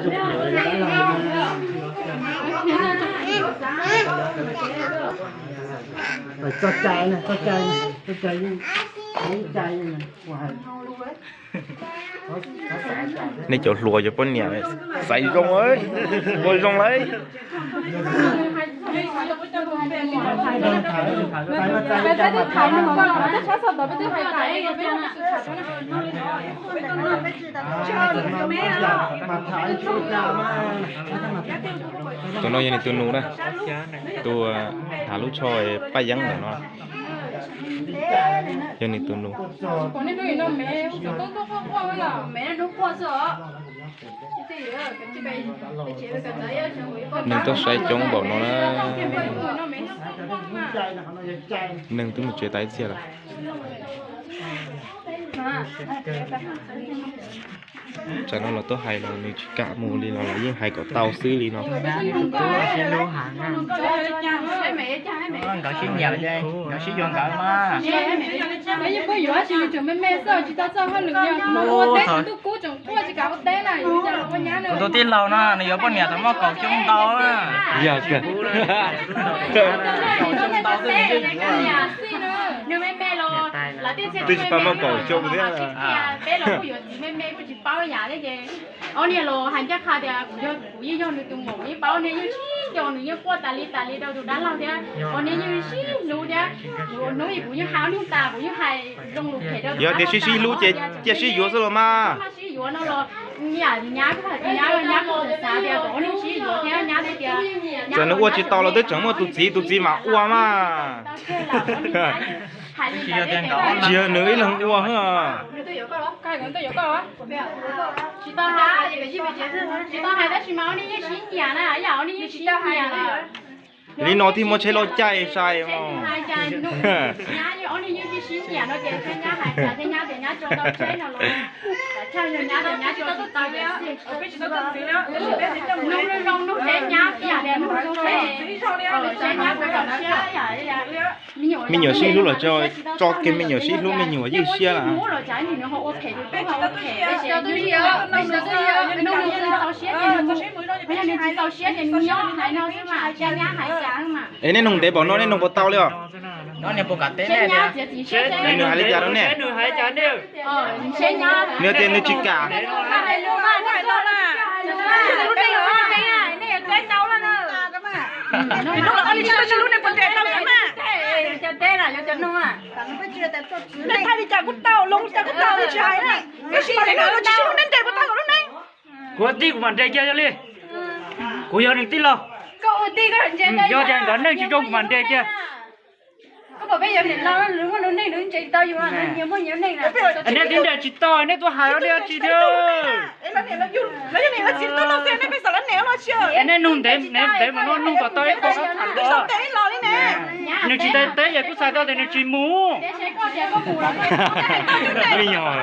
Txoj cai, txoj cai, txoj cai, cai. Nej cov hluas cov poj niam xaiv zoo, hluas zoo lawm. Tus no yog nws tus nus na, tus hnav lub tsho paj yeeb ntawm no, yog nws tus nus. Nws tuaj saib coob npaum no na. Neeg twb mus tsev tas ib txhia lawm. Tsam no los tuaj hais los nws tsis kam mus li los lawv yeej hais kom tau xwb li no. Nkawd sib nyiam, nkawd sib yuav nkawd mas. Kuv tus tij laug no nws yuav poj niam thaum muaj kaum xyoo ntau na. Yog kawg. Twb tsis tau muaj kaum xyoo thiab. Ob niag los hais ncaj qha tias kuv yog, kuv yeej yog nws tus muam, yeej paub ob niag yeej sib nco, nws yeej quaj tas li tas li rau tus dab laug thiab. Ob niag yeej sib hlub thiab. Kuv hnub ib kuv yeej hais ob niag tas, kuv yeej hais zoo lus phem rau. Yog tias sib sib hlub ces cia sib yuav xwb los mas. Sib yuav no los nyab, nyab, nyab kuj xav tias kom ob niag sib yuav thiab, nyab tias txawm nws ua tsis tau los twb tseem muaj tus txiv, tus txiv mam ua mas. Tsis yog nws ib leeg ua. Tsis tau hais, tsis tau hais tab sis mas ob niag yeej sib nyiam na, yam ob niag yeej sib nyiam na. Li no thiaj muaj tsheb loj caij sai os. Nyab, ob niag yeej sib nyiam no ces nyab hais tias nyab tias nyab tso tau tsheb no los, nyab tias nyab tso tau, hnub zoo hnub tsheb nyab, ib yam tias hnub zoo tsheb, tsheb nyab puas tau siab yam. Me nyuam sib hlub los tso, tso kiag me nyuam sib hlub me nyuam ywj siab lawm. Es nej noog ntev npaum no nej noog puas tau li os? Nws hais li cas rau nej? Nws tias nws tsis kam. Nej thaij li cas kuj tau, looj li cas kuj tau, tsis hais na. Tab sis nej tsis sib hlub nej nres puas tau lub neej? Kuv tij kuv mam nres kiag yog li. Kuv yog nws tij laug. Yog tias nkawd neej tsis zoo kuv mam nres kiag. Nej tib nres tsis tau, nej tuaj hais dab tsi thiab? Nej nug ntev ntev mas no nug kom tau ib qho tham dua. Nws tsis teb teb ces kuj xav tau tias nws tsis mus. Me nyuam,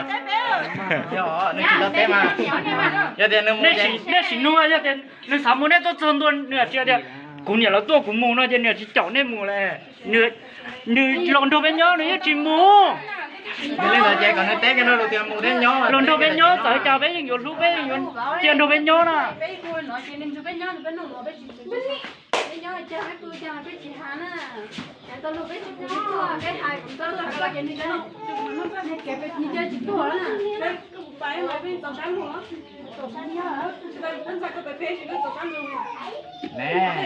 nej sim nug, yog tias nws xav mus nej tuaj txog ntua nws tsis tias kuv niam los tuaj kuv mus no ces nws tsis caum nej mus li. Nws los nrog peb nyob nws yeej tsis mus. Los nrog peb nyob txawm cas peb yeej yuav hlub, peb yeej yuav cia nrog peb nyob na.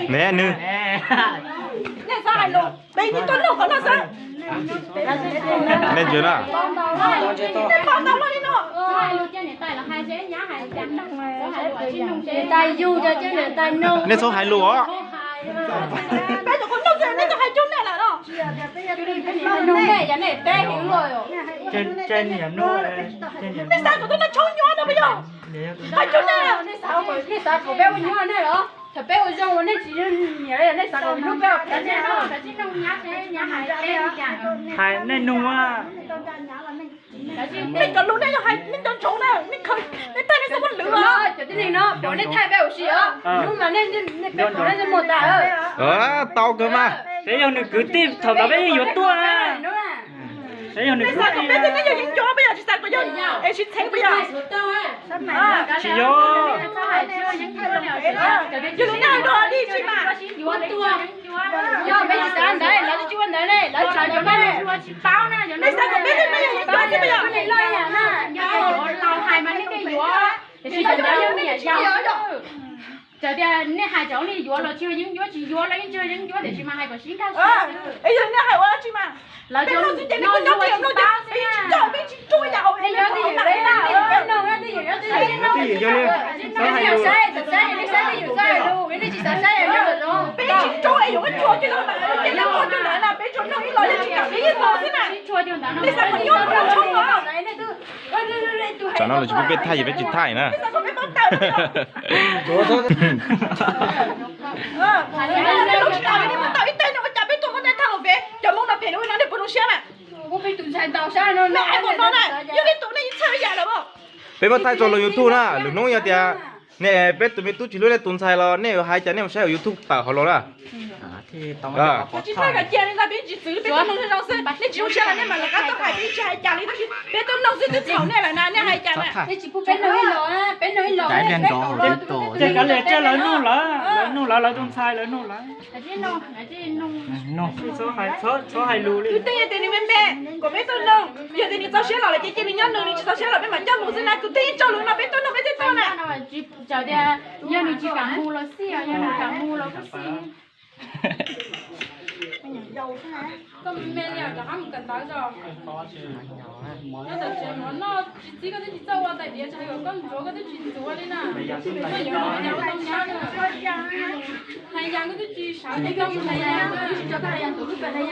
Ne nws, ne ntsia na. Nej txhob hais lus os. Nej xav kom tuaj noj tshoob nyuaj no puas yog? Hais cuag nej, nej xav kom peb ua nyuaj nej los? Thaum peb ua zoo ua nej tsis nyiam li, nej xav kom hnub peb ua phem nej los? Hais nej nug. Nej cov lus nej yog hais nej cov ntsoov na, nej khaws, nej thaij nej xub muab lwv os. Cov tib neeg no pom nej thaij peb ua si os, hnub mas nej peb pom nej muag tas. Tau kawg mas. Peb yog nws kwv tij thaum ntawd peb yeej yuav tuaj na. Peb yog nws kwv tij. Peb yog yeeb ncuab, peb yog tsis xav kom yog es sib txheeb, peb yog tsis yog. Yog li nej hais dua li tsis mas. Yog peb tsis xav ntawd, lawv twb tsis ua ntawd ne, lawv tseem cov no ne. Nej xav kom peb tej no yog yeeb ncuab xwb puas yog? Hais mas nej thiaj yuav, tiam sis cov ntawd yog niam yau. Txawm tias nej hais cov li yuav los tsis yog yeeb ncuab, tsis yuav los yeej tsis yog yeeb ncuab, tiam sis mas hais kom sib nkag siab. Es yog nej hais ua dab tsi mas? Lawv cov no ces nej kuj nyob twj ywm no ces peb tsis nco, peb tsis tsuj yam hauv es nej nyob twj ywm li. Peb tsis tsuj es yuav muab tsuag coj los, ces lawv muab coj los na, peb tsuas nrog ib los yeej tsis kam, peb yeej tos xwb na. Nej xav kom nyob ua tshoob los? Tsam no lawv tsis pub peb thaij ces peb tsis thaij na. Nej xav kom peb paub tawm los? Tsis tau, nej muab tau ib teg no ua cas peb tuaj muab nej thaij los pem cov Hmoob no phem li ua no nej puas zoo siab na? Nej hais kom no na, yog nej tus nej yeej txhawj ib yam lawm. Peb muab thaij tso lub YouTube na, lwm hnub yog tias nej peb tus me tub tsis hlub nej tus ntxhais los nej hais cas nej mus saib hauv YouTube tawm hauv los na. Tsis thaij kom cia li ntag, peb tsis txwv, peb tuaj noog zoo xwb, nej tsis zoo siab los nej mam lawv qab tuaj hais, peb tsis hais cas li, tab sis peb tuaj noog xwb twb txhaum nej lawm na, nej hais cas na? Ces kav liam, cia lawv nug lawv, lawv nug lawv, lawv tus ntxhais lawv nug lawv. Kuv twb hais tias nws me me kom peb tuaj noog, yog tias nws txaus siab los lawm ces cia nws nyob nws, nws tsis txaus siab los peb mam coj mus xwb na. Kuv twb yeej tso lus no peb tuaj noog peb thiaj tuaj na. Txawm tias yog nws tsis kam mus los xij, yog nws kam mus los kuj xij. Koj me me li rov qab mus kawm ntawv tso. Nyob tom tsev mov noj tsis txib, koj twb tsis txawj ua tais diav, tsis hais kom koj ntxuav koj twb tsis ntxuav li na. Koj yuav ua nyab ua tau nyab na. Hais yas koj twb tsis sawv, koj mus hais yas.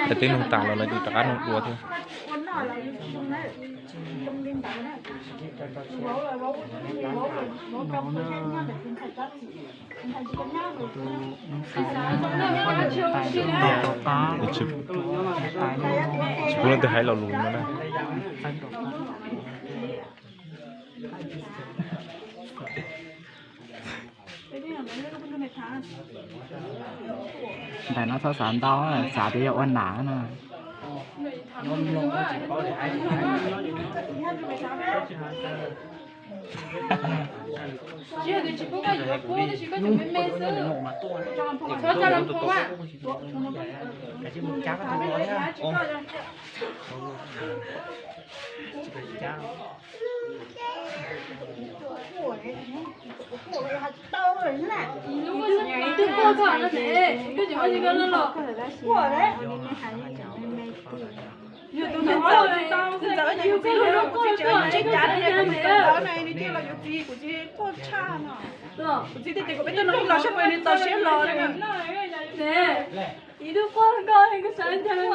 Tab tis nug tas los lawv rov qab nug dua thiab. Tsis pub leej twg hais lo lus no na. Ntawm no txhob xav ntau, xav tias yog ua nam no. Tsis yog tias tsis pub koj yuav puab, tab sis koj cov me me xwb. Txhob coj los phoo a. Ib tug quaj koj no ne, koj tseem ua li ko no los. Yog tus ntxawm, tus ntxawm ces kuv txiv tseem yuav tsis cav li, kuv txiv ntawd na, nws cia los yuav txiv, kuv txiv quaj tshaj no. Kuv txiv thiaj tias kom peb tuaj nug ib los saib puas nws txaus siab los. Ib tug quaj koj, koj xav li cas los?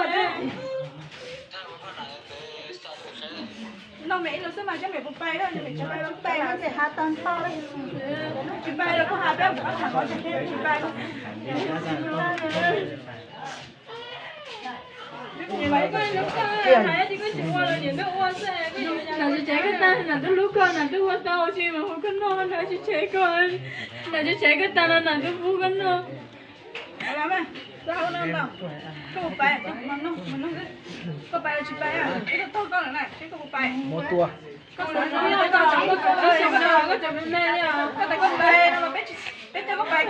Noj me ib los xwb mas cov me puas pais, cov me tsis pais los pais, tsis pais los kuj has peb, kuv tham qhov tsis pais. Nam tsis tshev koj tag, nam twb hlub koj, nam twb ua tau tsis mas hu koj noj, nam tsis tshev koj, nam tsis tshev koj tag no nam twb pub koj noj. Koj pais, koj pais los tsis pais, peb tuaj tog koj lawm na, seb koj puas pais. Koj xav zoo li koj, koj cov me me li os. Koj tas koj pais no los peb coj koj pais,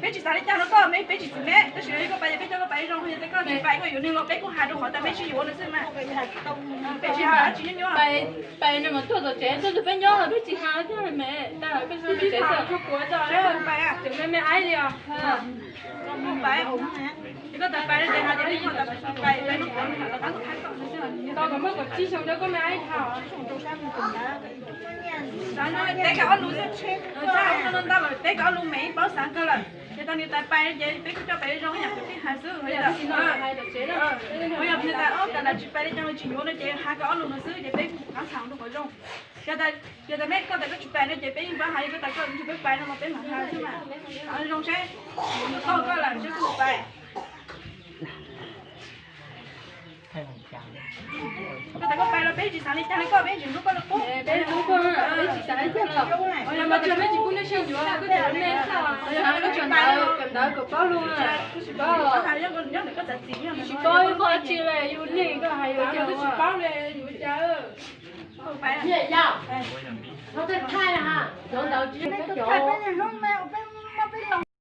peb tsis xav li cas rau koj, peb tsis txwv me, tab sis yog koj pais ces peb coj koj pais zoo, yog tias koj tsis pais koj yuav nws los peb kuj has rau qhov tas peb tsis yuav nws xwb mas. Peb tsis has dab tsi nyuaj nyuaj. Pais no mas tuaj tom tsev, tuaj nrog peb nyob los peb tsis has thiab me, tas koj tsis tsev xwb. Pais, cov me me aib li os. Pais, koj tas pais no ces has tias peb, koj tas pais, pais no, koj kom muaj kaum tsib xyoo rau koj me aib dhau. Teb kaum ob lus xwb, teb kaum ob lus me ib paub xav kawg lawm. Ces tau nws tas pais ces peb kuj coj pais zoo ib yam kwv tij hais xwb. Yog nws tas ob kas las tsis pais li cas tsis yuav no ces has kaum ob lus no xwb ces peb kuj qab xav rau qhov zoo. Yog tas me koj tas koj tsis pais no ces peb yeej npaj has li koj tas koj tsis pub pais no los peb mam has xwb mas. Zoo seb, tau koj lawm seb koj puas pais. Koj tas koj pais los peb tsis xav li cas li koj, peb tsis hlub koj li qub. Peb hlub koj, peb tsis xav li cas li. Yog mas tsuas peb tsis pub nej sib yuav, koj tseem me xwb. Yog koj tseem ntawd, kawm ntawv kawm paub lus, tsis paub, tsis paub ib qho tsi li, yus niag koj hais yuav cas tsis paub li, yuav cas.